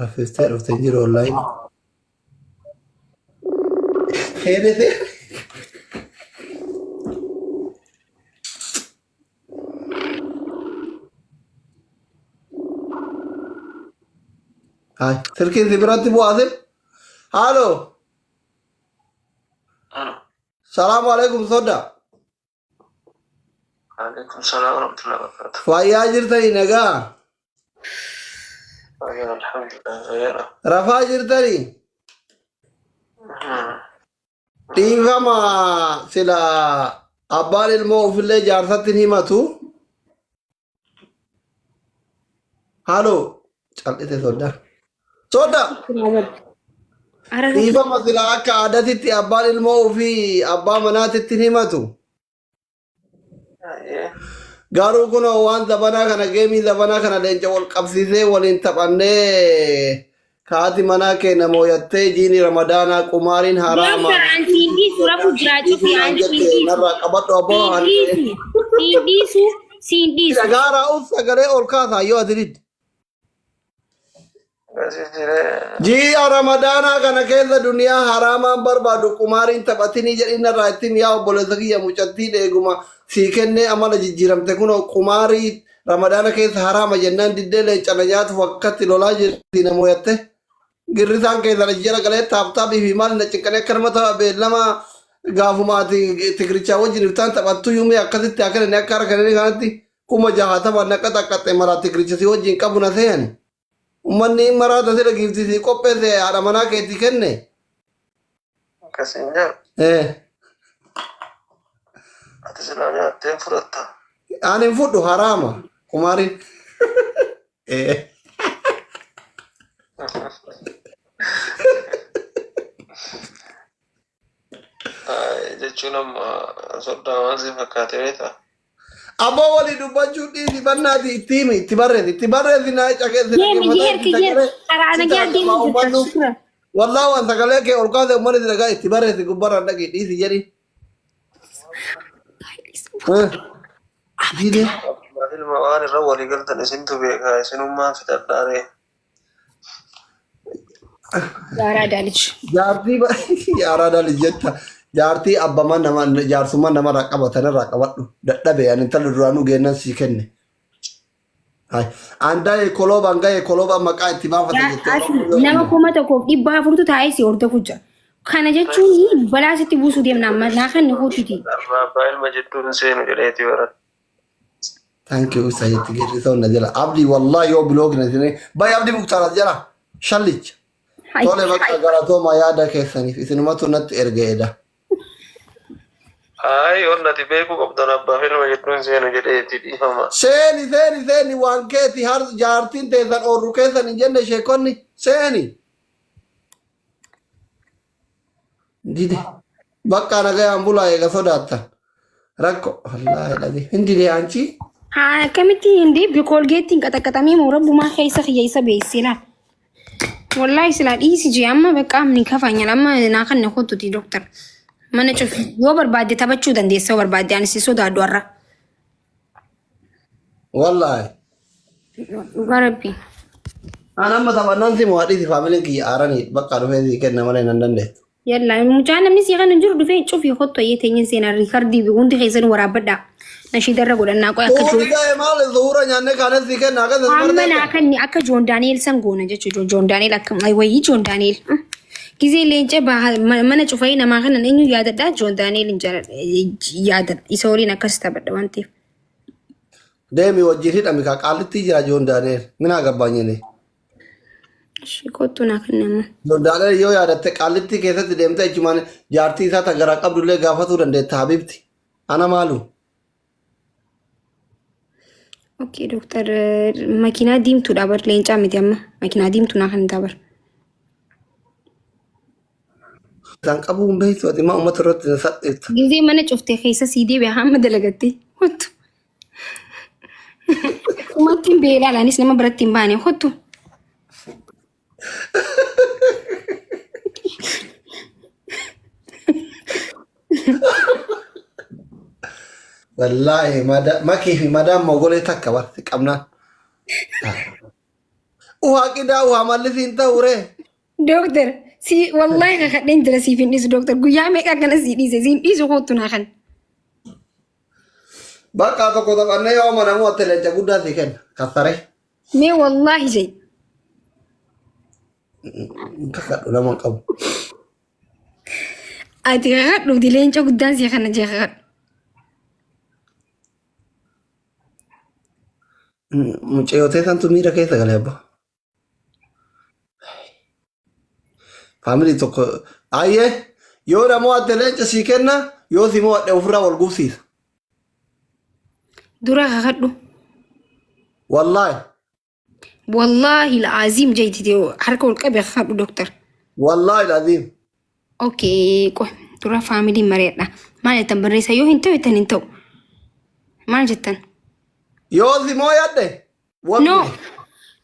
Raffiftee dhufte hin jiru online. Seene seene. Hai, silkiin si biratti bu'aa sil. Halo. Alo. Salaamu alaikum sodda. Alaikum salaam wa rahmatullahi wa barakatuh. Fayyaa jirtanii nagaa. Fayyaa alhamdulillah fayyaadha. Rafaa jirtanii. Dhiifama sila abbaan ilmoo ofillee jaarsatti hin himatu. Halo cal'ite sodda. Sodda dhiifama sila akka aadatitti abbaan ilmoo ofii abbaa manaatitti hin himatu. Garuu kunoo waan zabanaa kana geemii zabanaa kana leenca wal qabsiisee waliin taphannee kaati manaa keenya mooyattee jiini ramadaanaa qumaariin haraama. Doktar an siin dhiisu rafu jiraa cufi Naan an siin jette dhiisu. narraa qabadhu abboo Siin ani. dhiisu. Siin dhiisu. Siin dhiisu. Dhagaaraa uf sagalee ol kaasaa yoo ati didde. Ji'a Ramadaanaa kana keessa duniyaa haraamaan barbaadu qumaariin taphatinii jedhin irraa ittiin yaa obboleessa kiyya mucattii dheeguma sii kennee amala jijjiiramte kunoo qumaarii Ramadaana keessa haraama jennaan diddee leencana nyaatuuf akkatti lolaa jirti na mooyatte. Girrisaan keessan achi jala galee taaptaabii fi maal na cinqanii akka nama tapha beellama gaafuma ati Tigrichaa wajjin iftaan taphattu yumee akkasitti akka inni akka harka inni kanatti 60,000 naqa xaqqaxxe maraa Tigricha si wajjin qabu na seeyani. Ummanni hin maraata sila giifti si qopheesse haadha manaa keetii kenne. Akkasiin jedhu. Eh. Ati silaa nyaattee hin fudhatta. Ani hin fudhu haraama qumaariin. Eh. Jechuun amma soddaa waan si fakkaate beektaa? Aboo walii dubbachuu dhiisi bannaati itti himi itti barreessi itti barreessi naa caqeessi Deemi dhaggeeffataa jeerki itti jeer sagalee karaa si nagaa taasifama deemu jirta uummannu shukran. wallaa waan sagalee kee ol kaase uummanni si dhagaa itti barreessi gubbarraan dhaqi dhiisi jedhi. Diidee. Abbaa ilma waan irra walii galtan isintu beeka isinummaan fixadhaaree. Yaaraadaa lij. Jaartii yaaraadaa lij jetta. Jaartii abbama nama jaarsummaa namarraa qabatan irraa qabadhu. Dadhabe ani intala duraanuu geennan sii kenne. Hai. Andaa koloobaan ga'e koloobaan maqaa itti baafate jette. Asii nama 1400tu taa'ee si hordofu jira. Kana jechuun balaa sitti buusuu deemna amma naa kan kootuti. Abbaa abbaa ilma jidduun seenu jedheeti bara. Thank you isa jetti girri ta'u na jala. Abdi wallahi yoo biloog na isin bay Abdi Muktaar as jala. Shallicha. Tole bakka galatooma yaada keessaniif isinumatu natti erge eda. Ayi yoon ati beekuu qabdan abbaa fi ilma jidduun seenu jedheeti dhiifama. Seeni seeni seeni waan keeti har jaartiin teessan oorru keessan hin jenne sheekonni seeni. Dide. Bakka nagayaan bulaa eega sodaattan. Rakko wallaahi dhabe. Hin dide anchi. Haa akkamitti hin deebi koolgeettiin qaxaqaxamee moo rabbumaa keessa kiyya isa beeksila. Wallaahi silaa dhiisi jee amma bakka amni kafanya amma naa kan na kottuti doktar. Mana cufi yoo barbaadde taphachuu dandeessa yoo barbaadde ani si sodaadhu har'a. Wallaahi. Dhugaa rabbii. An amma taphannaan si mo'adhiisi faamiliin kiyya aaranii bakka dhufee sii kenna malee nan dandeettu. Yalla mucaan namni sii kan hin jiru dhufee cufi kottu ayyee teenyeen seenaa riikardii hundi keessan waraabbadhaa. Nashiidarra godhannaa qoy akka Zuhurri joon. ga'e maal zuhura nyaannee kaanee sii kenna akkas Amma naa barteetta. kan akka Joon Daani'el san goona jechuudha. Joon Daani'el akka ay wayyii Joon Daani'el. Gizee leenca mana cufayii namaa kanan eenyu yaadadhaa Joon Daani'el hin jaaladha yaadadha. Isa waliin akkas taphadha waan ta'eef. Deemi wajjin hidhami kaa qaallittii jira Joon Daani'el. Minaa gabbaanyine. Ishee kottu naa kan nama. Joon Daani'el yoo yaadatte qaallittii keessatti deemtee achumaan jaartii isaa ta garaa qabdullee gaafatuu dandeetta habiibti. Ana maalu. Okay, doktar makiinaa diimtuudha bar leencaa miti amma makiinaa diimtuu naa kan bar. Isaan qabuu hin beektu ati maa uummata irratti na salphifta. Gizee mana cuftee keessa sii deebi'a hamma dalagattee kottu. Uummattiin beelaa laanis nama biratti hin baane kottu. Wallaahi makii fi madaan mogolee takka bar si qabnaan. Uhaa qidaa uhaa mallisiin ta'u ree. Dooktar si wallaahi kakadheen jira siif hin dhiisu dooktar guyyaa meeqa akkana si dhiise si hin dhiisu kottu naa kan. Bakka tokko taphannee yoo amanamu ati leenca guddaa sii kenna. Kassare. Mee wallaahi jee. Kakadhu nama hin qabu. Ati kakadhuuti leenca guddaan sii kana jee kakadhu. Mucayyoo santu miira keessa galee abbaa. Faamilii tokko ayyee yoo na mo'atte leenca sii kenna yoo si mo'adhe ofirraa wal gubsiisa. Dura kakadhu. Wallaahi. Wallaahi la'aaziim jeetite harka ol qabe kakadhu dooktar. Wallaahi laziim. Okay, qoy dura faamiliin mari'adha. Maal jettan barreessa yoo hin ta'u jettan hin ta'u. Maal jettan? Yoo si mo'adhe wal No. gube.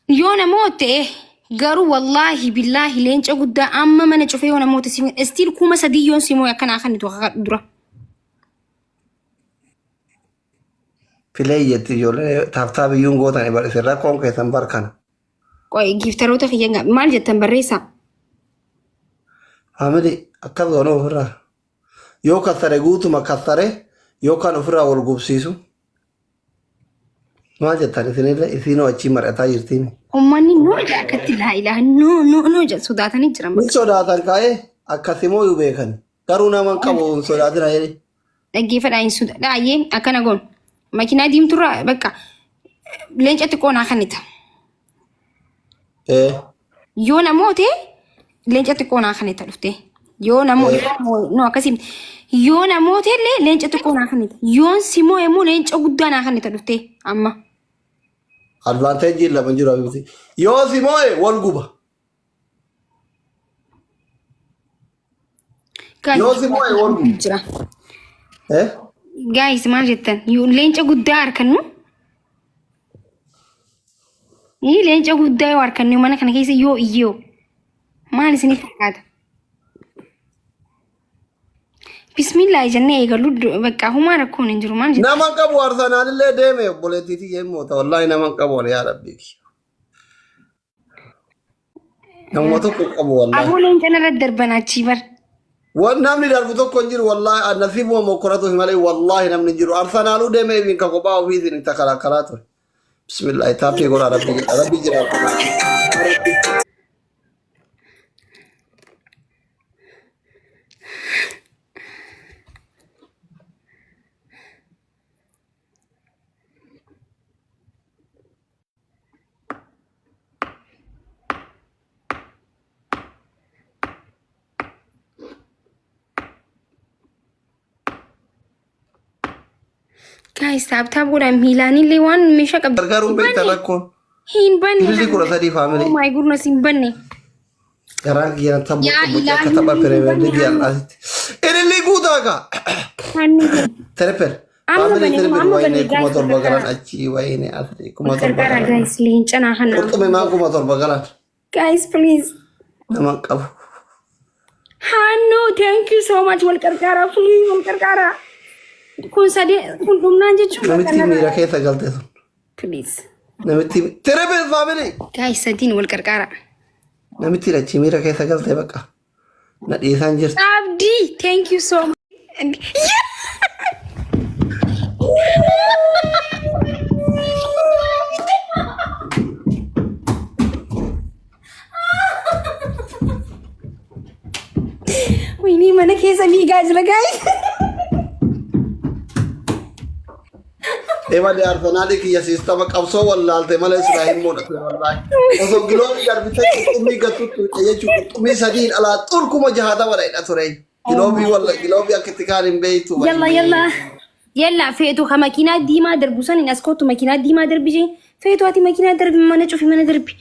Yoo namoota ta'e garuu wallaahi billaahi leenca guddaa amma mana cufee yoo namoota si still 3000 yoon si moo'e akkanaa kan itti kakadhu dura. Filee jetti ijoollee taaftaa biyyuun gootan bar isin rakkoon keessan bar kana. Qoy giiftaroota kiyya maal jettan barreessaa? Faamilii akkas goonuu ofirraa. Yoo kassare guutuma kassare yookaan ofirraa wal gubsiisu. Maal jettan isinillee isinoo achii mari'ataa jirtiin. Uummanni noo jedha akkatti laa ilaaha noo noo noo jedha sodaatanii jiran. Hin sodaatan kaa'ee akkasimoo yoo beekan. Garuu nama hin qabu hin sodaatina jedhe. Dhaggeeffadhaa hin sodaadha ayyee akkana goon. Makiinaa diimtuurraa bakka leenca xiqqoo naa kennita. Ee. Yoo namoota leenca xiqqoo naa kennita dhufte. Yoo namoota no akkasii yoo namoota illee leenca xiqqoo naa kennita. Yoon simoo immoo leenca guddaa naa kennita dhufte amma. Advanteejiin lama hin jiru abibti. Yoo si moo'e wal guba. Guys, Yoo si moo'e wal guba. jira. Eh? Guys maal jettan? Yoo leenca guddaa harkannu. Ni leenca guddaa yoo harkannu mana kana keessa yoo iyyoo maal isiniif fakkaata? Bismillah jennee eegallu bakka humaa rakkoon hin jiru maal jettan? Nama hin qabu Arsenaalillee deeme obboleettii tiyya hin moota. Wallaahi nama hin qabu yaa rabbii. Namuma tokko hin qabu wallaahi. Aboo leenca narra darban achii bar. Wan namni darbu tokko hin jiru wallaahi nasiibuma mokkoratuuf malee wallaahi namni hin jiru. Arsenaaluu deeme ibiin ka kophaa ofii isin takalaakalaa ture. Bismillah taappii godhaa rabbi jedha rabbi jira. Guys tap tap godhaa miilaanillee waan meeshaa qabdu. Gargaaruun beektan rakkoon. Hin banne. Ililli 13 faamilii. Oh my goodness hin banne. Garaan kiyya na tabbo Yaa tabbo akka ilaahi tapha hin pireemeer banne liigii amma. al'aasitti. Ililli guutaa kaa. Hannu. Triple. Amma Faamilii bane triple amma wayinee bane kuma guys torba galan gargaara. achii wayinee asii 7000 Gargaara galan. guys leenca naa kana. Qurxummii maa 7000 galan. Guys please. Nama hin qabu. Hannu thank you so much wal gargaara please wal gargaara. Kun sadee kun dhumnaan jechuun Namitti miira keessa galte sun. Please. Namitti triple faamilii. Guys sadiin wal gargaara. Namitti achi miira keessa galte bakka. Na dhiisaan jirti. Abdii thank you so much. Wayinii mana keessa fiigaa jira guys. Ebade Arsenaalii kiyya siistama qabsoo wallaalte malee silaa hin moodhate wallaahi. Osoo giloobii darbitee qurxummii gattutti jechuun qurxummii sadiin alaa xur 60,000 dha ture. Giloobii walla giloobii akka itti kaan hin beektu. Yalla yalla. Yalla feetu ka makiinaa diimaa darbu saniin as kootu makiinaa diimaa darbi jee feetu ati makiinaa darbi mana cufi mana darbi.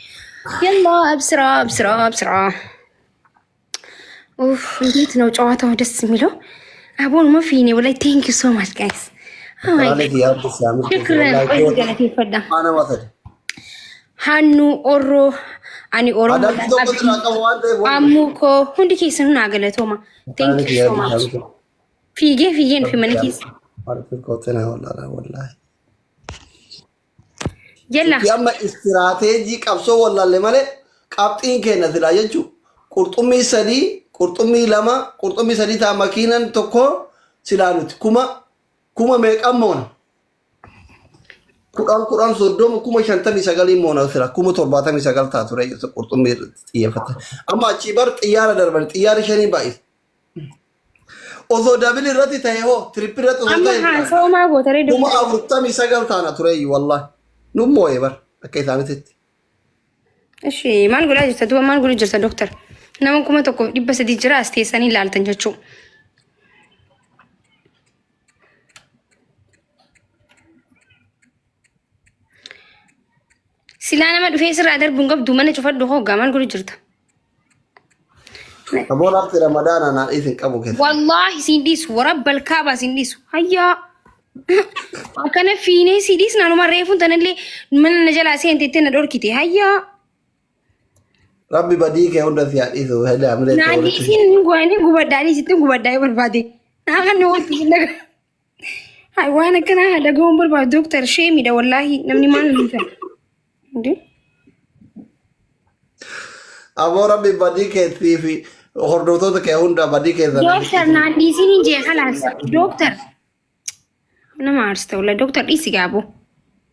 Yalla absiraa absiraa absiraa. ኡፍ እንዴት ነው ጨዋታው ደስ የሚለው? አቦን መፊኔ ወላይ ቴንክ ዩ ሶ ማች ጋይስ። Arsenaalii kiyya abdi siyaamilti ሽክረን wallaahi ቆይ goota. ገለቴ ፈዳ Maa nama sadi. ሀኑ ኦሮ አኒ ኦሮሞ Adabbi tokko silaa qabu waan ta'eef wal አሙኮ ሁንዲ keessanuu naa galatooma. Thank Arsenaalii you kiyya so abdi much. siyaamilti. Fiigee fiigeen fi mana keessa. Maal kootee na wallaahi wallaahi. Yalla. Nuti amma istiraateejii qabsoo wallaalle malee qabxiin keenya silaa jechuun qurxummii sadii, qurxummii lama, qurxummii sadii ta'a makiinan tokko silaa nuti kuma meeqan moona? 10 10 30 59,000 moona sila 79,000 ta'a ture qurxummii irratti xiyyeeffate. Amma achii bar xiyyaara darban xiyyaarri shanii baay'ise. Osoo double irratti ta'e hoo triple irratti osoo Amma ta'e haasawaa maa goota ree kuma doktar? 49 taana ture wallahi. Nu moo'e bar akka isaanitti. Ishi maal godhaa jirta duuba maal godhu jirta doktar? Nama 1300 jira as teessanii ilaaltan jechuudha. Silaa nama dhufee sirraa darbuun qabdu mana cufadhu hoggaa maal godhu jirta? Aboo lafti Ramadaana naan isin qabu keessa. Wallaahi siin dhiisu warabbal kaabaa siin dhiisu hayyaa. Akkana fiinee sii dhiisna anuma reefuun tanallee mana na jalaa seente na dhorkite hayyaa. Rabbi badii kee hunda si haa dhiisu. Hele amilee Naan walitti. dhiisin ni gubadhaa dhiisitti gubadhaa yoo barbaade. Naa kan wanti hin dhaga. Hay waan akkanaa haa dhaga'uun barbaadu dooktar sheemidha wallaahi namni maal nu ta'e. Aboo rabbi badii keetii fi hordoftoota kee hunda badii keessan. Dooktar naan dhiisin hin jee kalaas dooktar. Nama aarsita wallaahi dooktar dhiisi gaaboo.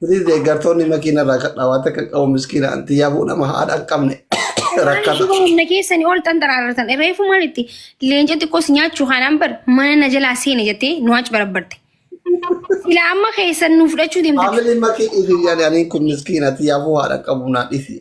Please deeggartoonni makiina irraa kadhaa waan takka qabu miskiina anti yaabuu nama haadha hin qabne Waan rakkata. shuba humna keessanii ol xanxaraarratan reefu maalitti leenca xiqqoos nyaachuu kanaan bar mana na jalaa seene jettee nu achi barabbarte. Sila amma keessan nu fudhachuu deemta. Faamiliin makii dhiisi jedhani aniin kun miskiina ati yaabuu haadha hin qabu naa dhiisi.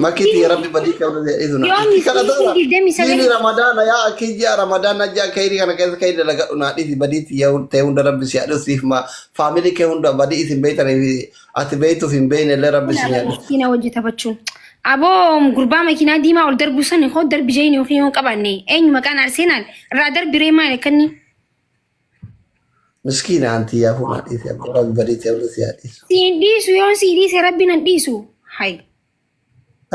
Makii tiyya rabbi badii kee hunda si dhiisu naa Yoom dhiisi. Kana miskiin ta'uudha. 29 Diini Ramadaana yaa akii ji'a Ramadaana ji'a kayrii kana keessa kayrii dalagadhu naa dhiisi badii tiyya ta'e hunda rabbi si haa dhiisu siif ma faamilii kee hunda badii isin beeytanii fi ati beeytuuf hin beeyne illee rabbi si haa dhiisu. Miskiina wajji taphachuun. Aboo gurbaa makiinaa diimaa ol darbu san hoo darbi jeen yookiin yoo qabaanne eenyu maqaan Arsenaal irraa darbiree maal akkanni. Miskiina anti yaafuu naa dhiisi abbaa rabbi badii ta'e hunda si haa dhiisu. Siin dhiisu yoon sii dhiise rabbi nan dhiisu. Hay.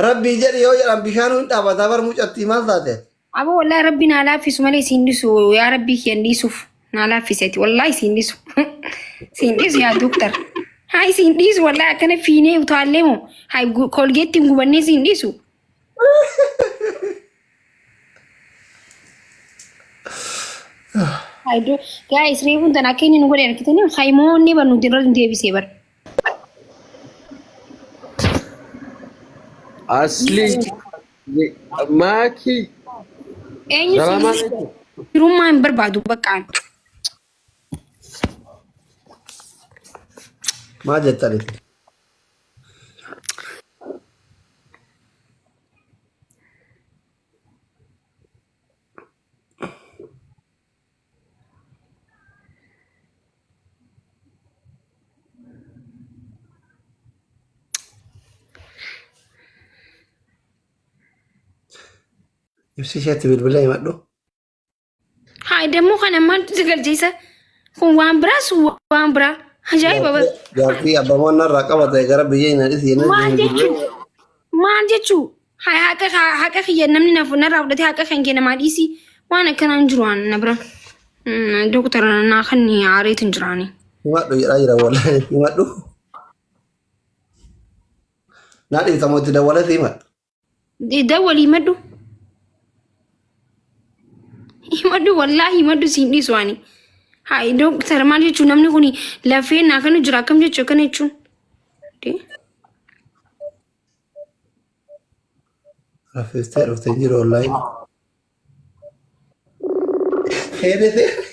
Rabbii jedhi yoo jedhan bishaan hin dhaabataa bar mucattii maal taate? Aboo wallahi rabbi naa laaffisu malee siin dhiisu yaa rabbii kiyya hin dhiisuuf naa laaffiseti wallahi siin dhiisu. Siin dhiisu yaa doktar. Hay siin dhiisu wallahi akkana fiinee utaallee moo hay kolgeetti hin gubannee siin dhiisu. Hay guys reefuun tan akka inni nu godhe argitanii haymoonni bar nuti irra nu deebisee bar. Asli Maaki Eenyu Salaam siin alaikum. firummaa hin barbaadu baqqaan. Maal jettani? Ibsi isheetti bilbila himadhu. Haa dammoo kana maaltu si galcheessa? Kun waan biraa sun waan biraa. Ajaa'iba bara. Gaaffii abbamoon narraa qabate gara biyya hin dhisi Maal jechuu? Maal jechuu? Haa haqa haqa kiyya namni na narraa fudhatee haqa kan kee namaa dhiisi. Waan akkanaa hin jiru waan na bira. Dooktar naa kan aareetu hin jiraani. Himadhu jedhaa jira wallahi himadhu. Naa dhiiftamoo itti dawwalee si himadhu. Dawwali himadhu. Himadhu wallaahi himadhu siin dhiisu ani. Haa dooktar maal jechuun namni kun lafee naa kanu jira akkam jechuu akkana jechuun. Raffiftee dhuftee jiru wallahi. Seene seene.